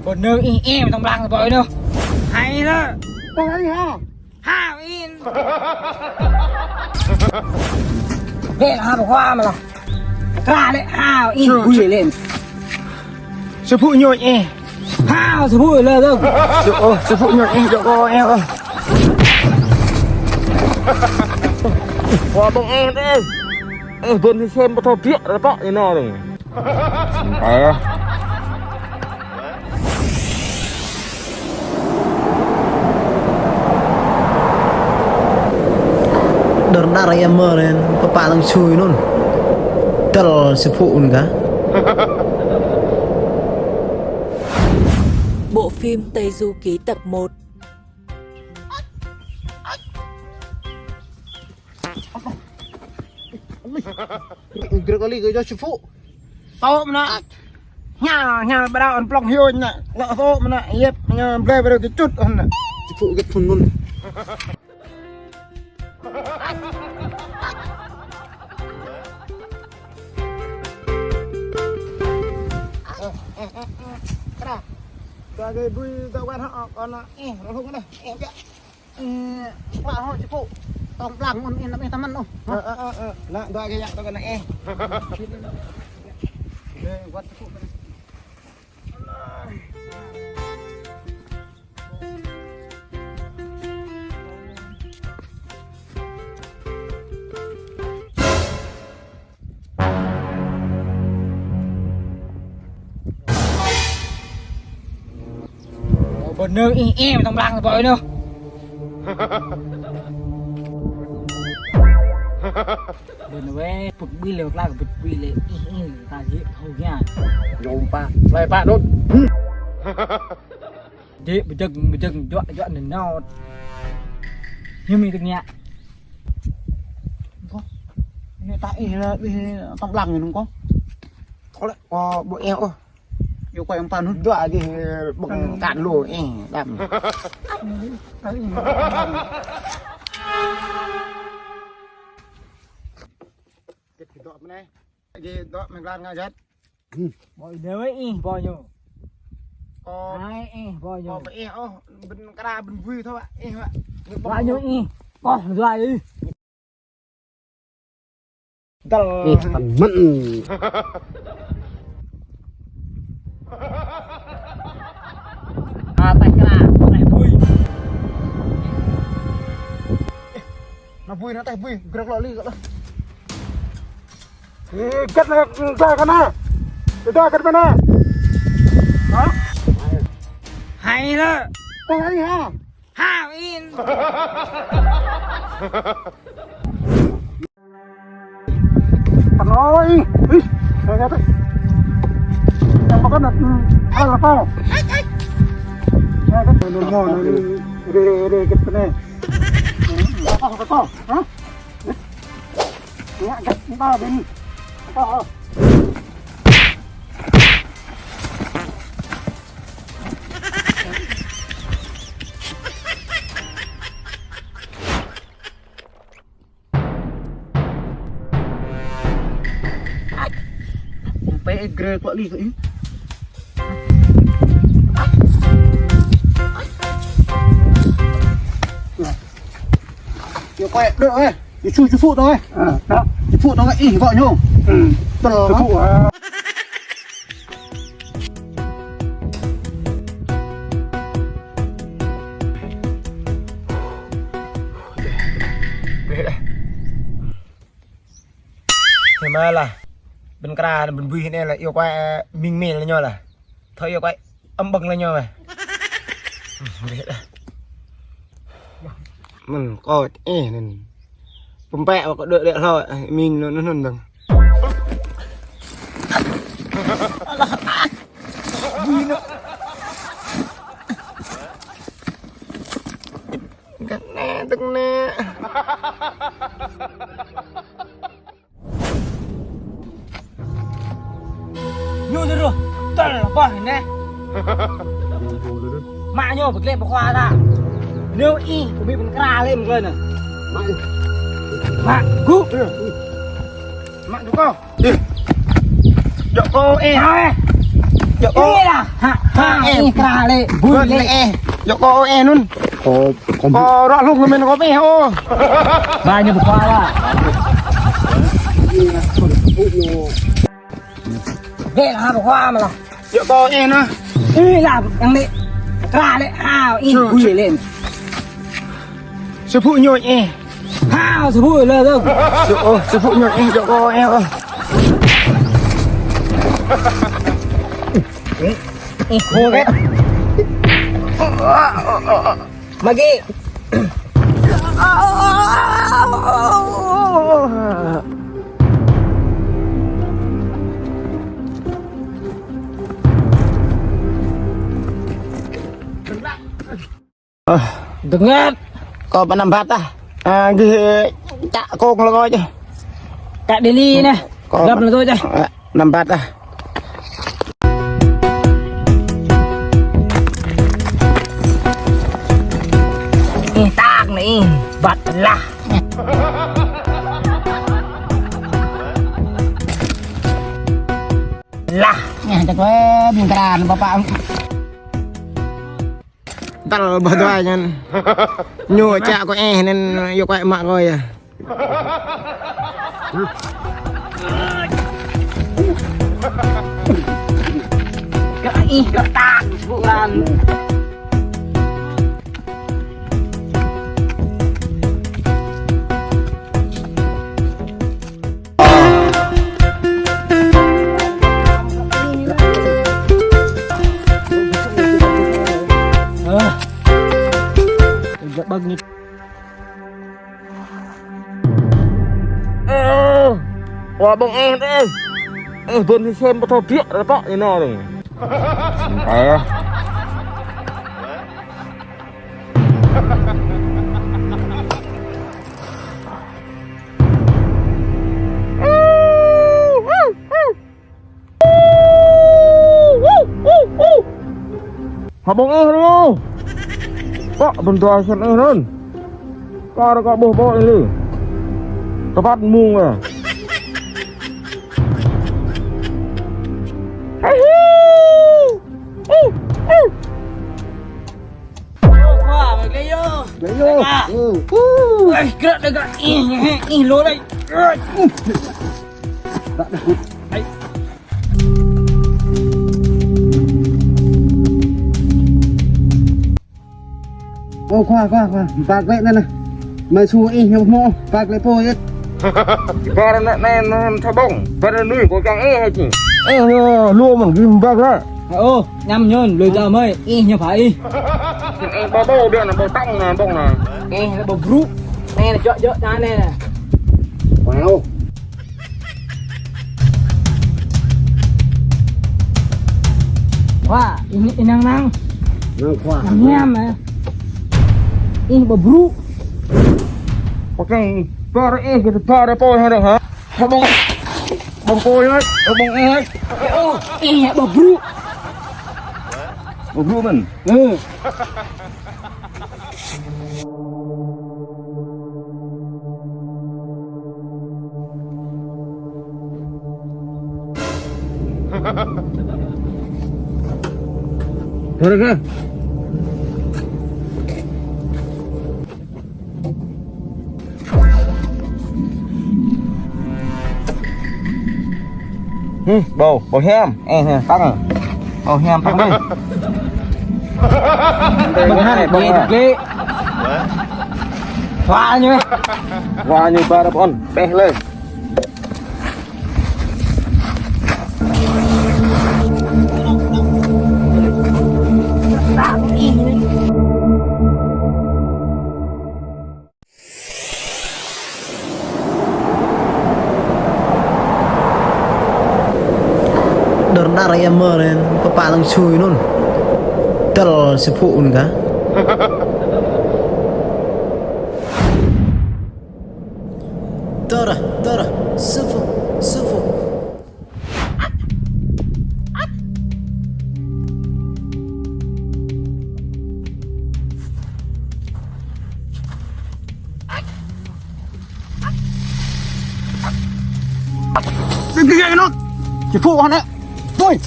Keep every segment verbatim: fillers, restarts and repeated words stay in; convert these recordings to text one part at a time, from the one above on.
Bơ nơ ih ih tong blang bơi nơ. Hai lơ. Tong hai ha. Hao in. Bê ha bơ khoa mă lah. Kra lĕ hao in. Bui lĕ. Sư phụ nhồi ih. Hao sư phụ lơ dơ̆ng. Sư, ô, sư phụ nhồi ih, dŏ kơ ih, ô. Khoa ƀơ̆ng ih tơ. Ih, bơ̆n hi sem pơtô biă rơpă ñu nao dơ̆ng. Ơ. Đơr đar ia mơren, pơpă lăng sui nun. Tơl sư phụ nun kah. Bộ phim Tây Du Ký tập một. Grek kali kơ sư phụ. Tŏ mơnă. Ña, ña ƀrao ăn plŏng hiu ña. Lŏ tŏ mơnă. Yep, ña blai ƀrao kơ čut ană. Sư phụ gĕt phun nun. Kra. Dua gơi bui dua wan hŏ, kơ ană. Ih, rơhung ană. Ih, biă. Ih, pla hŏ sư pŭ. Tong blang mơ̆n ih, anăm ih tơmăn ôh. Ơ, ơ, ơ, ơ. Ană dua gơi yă tong kơ ană ih. Gơi wăt sư pŭ. Bơ nơ ih ih tong blang bơi nơ. Bơ nơ weh, pŭk ƀui lĕ, klak pŭk ƀui lĕ, ih ih, ta jĕ thâo ña. Ñôm pă, plai pă đôč. Dek bơjơ̆ng, bơjơ̆ng, juă, juă nơ nao. Hiư̆m ih tơngia. Kơ, anai ta ih lĕ, ih tong blang anŭn kơ. Kơ lĕ, kơ ƀu ih ôh. Yua kơ yang pă nun. Dua gih ƀơ̆ng kăn lu, ih, đăm. Gih dŏ mơ̆n anai. Gih dŏ mơ̆ng glan ngă gĕt. Bơi nơ weh ih, bơi ñu. Kơ. Hai ih, bơi ñu. Kơ ih, ôh, bơ̆n kra, bơ̆n bui thâo, ih, wă. Wă ñu ih. Kơ, dua ih. Dal. Ih, tơmăn. A, ta kra, ta bui. Ană bui, ană teh bui, grek lŏ li kơ lŏ. Ê, gĕt anai, dua gĕt anai. Dua gĕt anai. Hă? Hai lơ. Teh hai ha. Hao in. Pơnoi. Ih, hai gĕt. Yang makan, hmm, ala kau. Hai gĕt, nôn mô, nôn, rê, rê, gĕt anai. Apa, apa kau? Hă? Ngă gĕt, ngă ba bên. Apa, oh. Pĕ grê kơ li kơ ih. Yua kơ đơ ơi. Ih, sư, sư pŭ tong ơi. Ơ, đó. Sư pŭ tong ơi, ih, bơi ñu. Ừ. Tơl sư pŭ, hă? Hiư̆m lah. Bơ̆n kra, bơ̆n bui anai lah, yua kơ ming mil ñu lah. Thâo yua kơ ăm ƀơ̆ng lĕ ñu mơ̆. Mơ̆n kơ ih anŭn. Pơmpĕ wă kơ đơ đĕ hlâo, ming anŭn anŭn dơ̆ng. Găt anai, tơ̆ng anai. Ñu tơrơh, tơl ƀah anai. Mă ñu pơklĕ pơkhua ta. Nơ ih, kơ ƀing pơkra lĕ mơ̆ng anai. Mă ih. Mă, gŭ. Mă gŭ kơ. Ih. Dŏ kơ ih, hă ih. Ơ. Ih lah, ha, ha, ih, krah lĕ, bui lĕ. Ơ, ih. Yua kơ ih anŭn. Kơ, kơ. Kơ ruă lung mơ̆n kơ ih, ơ. Ba ñu pơkua lah. Lĕ lah, pơkua mơ̆n lah. Yua kơ ih anŭn. Ih lah, yang lĕ. Krah lĕ, ha, ih, bui lĕ. Sư phu ñu ih. Hao, sư phu lĕ dong. Sư, ơ, sư phu ñu ih, yua kơ ih, ơ. Ih, khô kĕ. Magi. Ơ. Dơngơ̆t. Kơ pơ anăm ƀat ah. Ơ, gih čă kông lơ kơ čih. Čă Delhi anai. Kơ găp lơ kơ čih. Ơ, anăm ƀat ah. Ih, tang anai, ih, ƀat lah. Lah. Ih, čă kơ ƀing kran, pơpă. Tal bah dua ñan. Ñu čă kơ ih anŭn yua kơ mă kơ yơh. Kơ ih kơ tang bulan. Ơ, wa ƀơ̆ng ih đơi. Ih, ƀơ̆ng ih sem pơthâo biă rơpă ih nao dong. Ơ. Hơbông ih rơngu. Pă bơnta sem ih rơn. Kar kơ ƀuh ƀô̆ ih lĕ. Tơpăt mơ̆ng ah. Khua, mă glĕ yơh. Glĕ yơh. Ơ. Ơ, krăk đơi kơ ih, ih lô đơi. Ơ, khua, khua, khua, ƀă glĕ anai anai. Mơi su ih ñu hmâo, ƀă glĕ pô yơh. Ƀă anai anai anai thâo ƀơ̆ng, ƀă anai anai kâo kiăng ih hă či. Ơ, lu mơ̆n gih ƀă glĕ. Ơ, ñăm ñơn, lui tao mơi, ih ñu phai ih. Ih ƀă ƀô biă anai, ƀô tŏng anai, ƀơ̆ng anai. Ih anai ƀă brŭ. Anai anai, jŏk jŏk anai anai. Wow. Khua, ih, ih năng năng. Năng khua. Năng ñăm ah. Ih ƀă brŭ. Pơkeng, ƀă ih kơ ƀă pô hă dong hă? Hơbông. Ƀơ̆ng pô yơh, hơbông ih. Ơ, ih ƀă brŭ. Ƀă brŭ mơ̆n. Ơ. Thôi được rồi. Hmm, bầu, bầu hiam. Ê, nè, tăng. Bầu hiam tăng đi. Bưng hai, bưng hai. Khua ñu. Khua ñu ƀă rơpă ôn. Peh lơi. Đơr đar ia mơ ren, pơpă lăng sui nun. Tơl sư phu un ka. Tơr, tơr, sư phu, sư phu. Đừng, đừng, đừng, đừng. Sư phu hă anai. Ôi.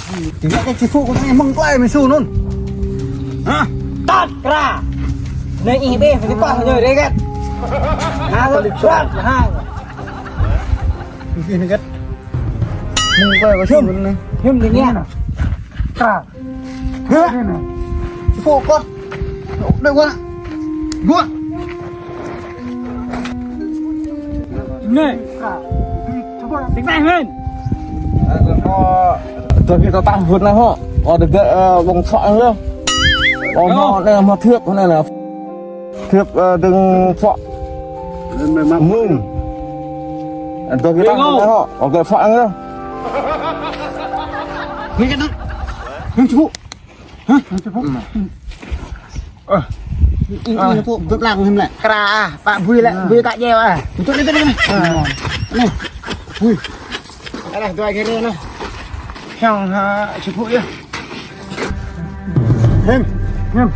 Tơlơi kơ či pơpŭ kơ anai mơ̆ng tơlơi mơ̆ng su anŭn. Hă? Tăt kra. Anai ih ƀĕ, mơ̆ng tơlơi ñu rơgăt. Ha, tăt kra. Ha. Ih rơgăt. Mơ̆ng tơlơi kơ su anai. Hiư̆m, hiư̆m tơlơi anai. Kra. Hă? Či pơpŭ kơ. Đuaĭ wơ̆t. Đuaĭ. Anai. Tơlơi anai mơ̆n. Tơlơi anai tơtah wơ̆t anai hŏ. Ơ, đơđa, ơ, wơ̆ng thŏk anai. Ơ, hmâo anai, hmâo thiăp anai anai. Thiăp, ơ, dơ̆ng thŏk. Mơ̆ng. Tơlơi anai tơtah wơ̆t anai hŏ. Ơ, kơ thŏk anai. Anai kơ anai. Anai či pơpŭ. Hă? Anai či pơpŭ. Ơ. Ih, ih, ih, pơpŭ, bơ̆p lăng hiư̆m lĕ. Kra, ah, pă bui lĕ, bui kă jeo, ah. Tui anai, tui anai. Anai. Bui. Anai, dua kơ anai. Hiư̆m, ha, či pơpŭ yơh. Hiư̆m, hiư̆m.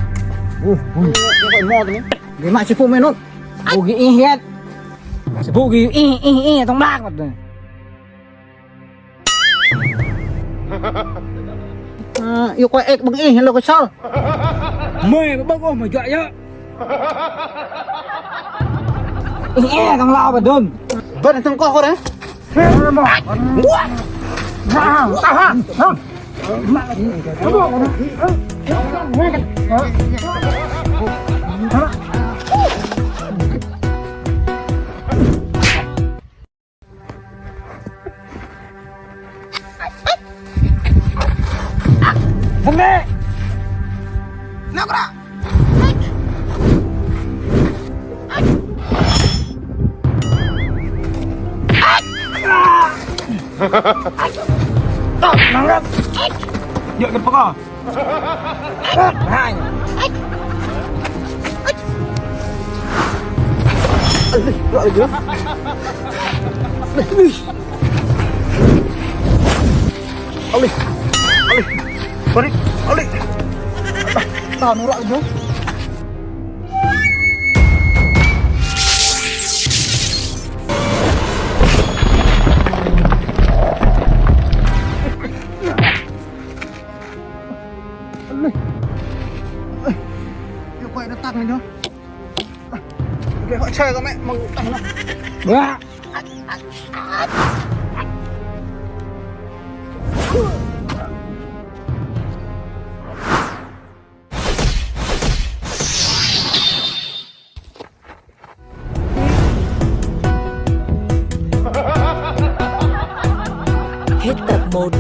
Bui, bui. Ih, kơ mơ̆ tui anai. Gơ̆ mă či pơpŭ mơ̆n anŭn. Pơpŭ gơ̆ ih hĕt. Či pơpŭ gơ̆ ih, ih, ih, tŏng ƀlak mơ̆n. Ơ, yua kơ ek ƀơ̆ng ih, lŏ kơ sol. Mơi ƀơ̆ng ôh, mơi juă yơh. Ih, ih, tŏng lao ƀă đun. Bơ̆n tŏng koh kơ ră. Dơ̆ng đĕ. Nao kơ ră. Tŏk, nao ngăt. Yơh, kơ pơkŏ. Hai. Alih, lăi lagi. Alih, alih. Alih. Balik, alih. Tao nură lagi. Alih. Yua kơ anai tăk anai yơh. Ƀĕ hŏ čai kơ mĕ mơ̆ng tah anai. Ƀă. Hết tập một.